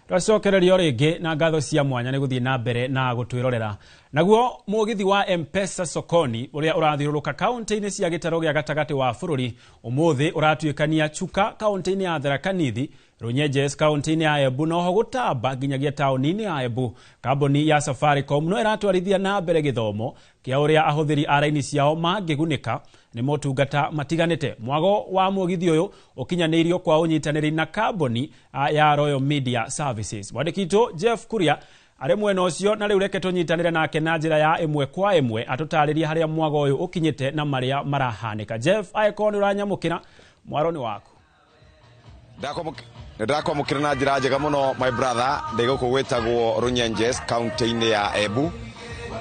Twacokererio rĩngĩ na ngatho cia mwanya nĩ gũthiĩ na mbere na gũtwĩrorera. Naguo mũgithi wa M-Pesa Sokoni ũrĩa ũrathiũrũrũka kaunti-inĩ cia gĩtarũ gĩa gatagatĩ wa bũrũri ũmũthĩ ũratuĩkania Chuka kaunti-inĩ ya Tharaka Nithi, Runyenjes kaunti-inĩ ya Embu na oho gũtamba nginyagia taũni-inĩ ya Embu. Kambuni ya Safaricom no ĩratwarithia na mbere gĩthomo kĩa ũrĩa ahũthĩri a raini ciao mangĩgunĩka nĩ motungata matiganĩte. Mwago wa mũgithi ũyũ ũkinyanĩirio kwa ũnyitanĩri na kambuni ya Royal Media Services. Mwandĩki witũ Jeff Kuria arĩ mwena ũcio, na rĩu reke tũnyitanĩre nake na njĩra ya ĩmwe kwa ĩmwe atũtarĩrie harĩa mwago ũyũ ũkinyĩte na marĩa marahanĩka. Jeff, angĩkorwo nĩ ũranyamũkĩra, mwaro nĩ waku. Nĩ ndakwamũkĩra na njĩra njega mũno, my brother. Ndĩ gũkũ gwĩtagwo Runyenjes, kaunti-inĩ ya Embu,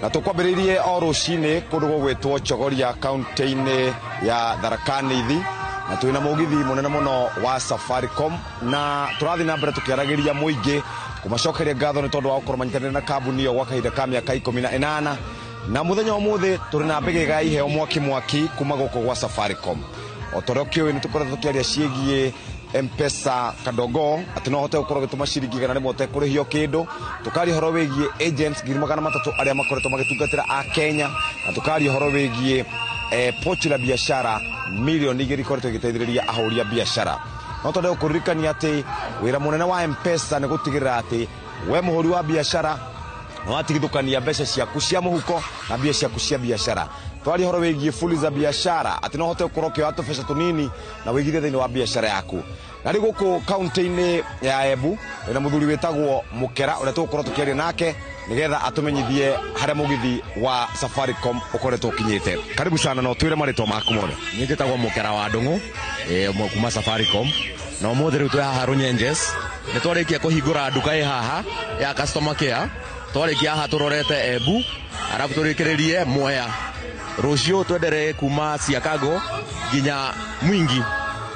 na tũkwambĩrĩirie o rũcinĩ kũndũ gũgwĩtwo Chogoria, kaunti-inĩ ya Tharaka Nithi, na twĩna mũgithi mũnene mũno wa Safaricom, na tũrathiĩ na mbere tũkĩaragĩria mũingĩ kũmacokeria ngatho nĩ tondũ wa gũkorwo manyitanĩire na kambuni ĩyo gwa kahinda ka mĩaka 18. Na mũthenya wa ũmũthĩ tũrĩ na mbĩgĩga ya iheo mwaki mwaki kuma gũkũ gwa Safaricom. O ta ũrĩa ũkĩũĩ, nĩ tũkoretwo tũkĩaria ciĩgiĩ M-Pesa kadogo, atĩ no hote gũkorwo ũgĩtũma ciringi 100 ũtekũrĩhio kĩndũ. Tũkaria ũhoro wĩgiĩ agents 300,000 arĩa makoretwo magĩtungatĩra a Kenya, na tũkaria ũhoro wĩgiĩ pochi la biashara 2 milioni ikoretwo igĩteithĩrĩria ahũri a biashara. No twende gũkũririkania atĩ wĩra mũnene wa M-Pesa nĩ gũtigĩrĩra atĩ we mũhũri wa biashara nĩ watigithũkania mbeca ciaku cia mũhuko na mbia ciaku cia biashara. Twaria ũhoro wĩgiĩ Fuliza biashara, atĩ no ũhote gũkorwo ũkĩoya tũbeca tũnini na wĩigithie thĩinĩ wa biashara yaku. Na rĩu gũkũ kaunti-inĩ ya Embu na mũthuri wĩtagwo Mũkera ũrĩa tũgũkorwo tũkĩaria nake nĩgetha atũmenyithie harĩa mũgithi wa Safaricom ũkoretwo ũkinyĩte. Karibu sana, no twĩre marĩtwa maku mothe. Niĩ njĩtagwo Mũkera wa Ndũng'ũ kuma Safaricom, na ũmũthĩ rĩu twĩ haha Runyenjes. Nĩ twarĩkia kũhingũra nduka ĩ haha ya customer care. Twarĩkia haha tũrorete Embu, arabu tũrĩkĩrĩrie Mwea. Rũciũ twenderee kuma Siakago nginya Mwingi.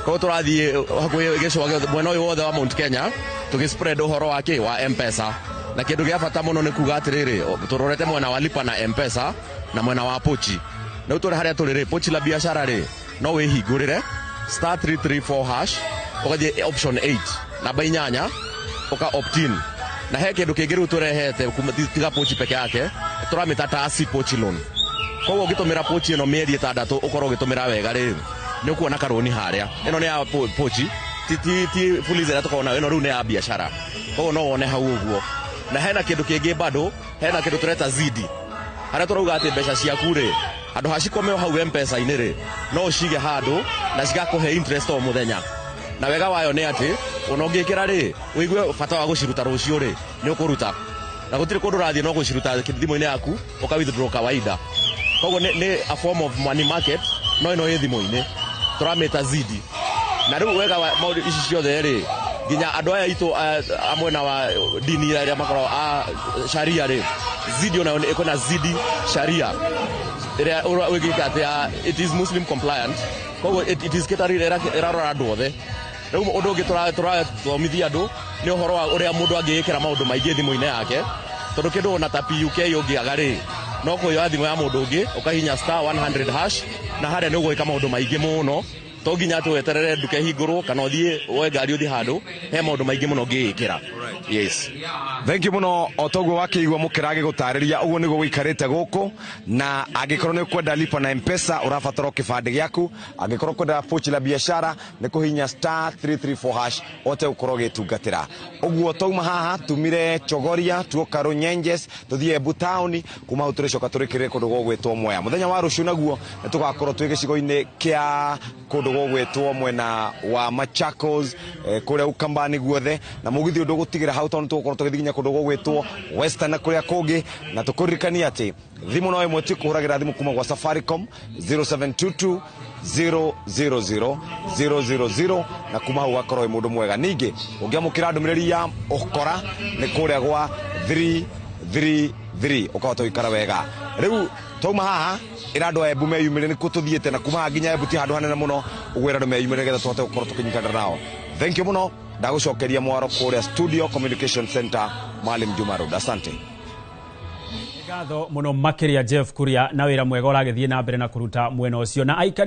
Koguo tũrathiĩ hakuhĩ gĩcũa gĩothe mwena ũyũ wothe wa Mount Kenya, tũgĩ spread ũhoro wa kĩ wa M-Pesa. Na kĩndũ gĩa bata mũno nĩ kuga atĩrĩrĩ, tũrorete mwena wa lipa na M-Pesa na mwena wa pochi. Rĩu tũrĩ harĩa tũrĩ rĩ, pochi la biashara rĩ, no wĩhingũrĩre *334#, ũgathiĩ option 8, namba 8, ũka opt in. Na he kĩndũ kĩngĩ rĩu tũrehete tiga pochi peke yake, tũramĩta tasi pochi loan. Koguo ũngĩtũmĩra pochi ĩno mĩeri 6, ũkorwo ũgĩtũmĩra wega rĩ, nĩ ũkuona karũni harĩa. Ĩno nĩ ya pochi, ti Fuliza ĩrĩa tũkoragwo nayo, ĩno rĩu nĩ ya biashara. Koguo no wone hau ũguo. Na hena kĩndũ kĩngĩ bado, hena kĩndũ tũreta Zidi, harĩa tũrauga atĩ mbeca ciaku rĩ, handũ ha cikome o hau M-Pesa-inĩ rĩ, no ũcige handũ na cigakũhe interest o mũthenya. Na wega wayo nĩ atĩ ona ũngĩkĩra rĩ, ũigue bata wa gũciruta rũciũ rĩ, nĩ ũkũruta, na gũtirĩ kũndũ ũrathiĩ, no gũciruta thimũ-inĩ yaku ũka withdraw kawaida. Koguo nĩ a form of money market, no ĩno ĩ thimũ-inĩ, tũramĩta Zidi. Na rĩu wega wa maũndũ ici ciothe rĩ, nginya andũ aya aitũ a mwena wa dini arĩa makoragwo a sharia rĩ, Zidi onayo kwĩna Zidi Sharia ĩrĩa wĩkĩte atĩ it is Muslim compliant. Koguo it is catering, ĩrarora andũ othe. Rĩu ũndũ ũngĩ tũrathomithia andũ nĩ ũhoro wa ũrĩa mũndũ angĩĩkĩra maũndũ maingĩ thimũ-inĩ yake, tondũ kĩndũ ona ta PUK ũngĩaga rĩ, no kũyoya thimũ ya mũndũ ũngĩ, ũkahihinya *100#, na harĩa nĩ ũgwĩka maũndũ maingĩ mũno. To nginya atĩ weterere nduka ĩhingũrwo kana ũthiĩ woe ngari ũthiĩ handũ, he maũndũ maingĩ mũno ũngĩĩkĩra. Yes. Thank you muno. O toguo wakĩigua mũkĩra agĩgũtarĩria, ũguo nĩguo gũikarĩte gũkũ. Na angĩkorwo nĩ ũkwenda lipa na M-Pesa, ũrabatara o kĩbandĩ gĩaku. Angĩkorwo ũkwenda pochi la biashara, nĩ kũhihinya *334# ũhote gũkorwo ũgĩtungatĩra. Ũguo twauma haha, tumire Chogoria, tuoka Runyenjes, tũthiĩ Embu taũni, kuma hau tũrĩcoka tũrĩkĩrĩre kũndũ gũgwĩtwo Mwea. Mũthenya wa rũciũ naguo nĩ tũgakorwo twĩ gĩcigo-inĩ kĩa kũndũ gũgwĩtwo mwena wa Machakos, kũrĩa Ukambani guothe. Na mũgithi ũyũ ndũgũtigĩra hau, tondũ tũgũkorwo tũgĩthiĩ nginya kũndũ gũgwĩtwo Western na kũrĩa kũngĩ. Na tũkũririkania atĩ thimũ no ĩmwe tu kũhũragĩra thimũ kuma gwa Safaricom, 0722 000 000, na kuma hau ũgakorwo wĩ mũndũ mwega. Ningĩ ũngĩamũkĩra ndũmĩrĩri ya ũkora, nĩ kũrĩa gwa 333, ũkahota gũikara wega. Rĩu twauma haha, ĩra andũ a Embu meyumĩrie, nĩkuo tũthiĩte, na kuma haha nginya Embu ti handũ hanene mũno. Ũguo ĩra andũ meyumĩrie nĩgetha tũhote gũkorwo tũkĩnyitanĩra nao. Thank you mũno. Ndagũcokeria mwaro kũrĩa studio, Communication Center, Maalim Juma Road. Asante. Ngatho mũno makĩria, Jeff Kuria, na wĩra mwega ũragĩthiĩ na mbere na kũruta mwena ũcio na aikari.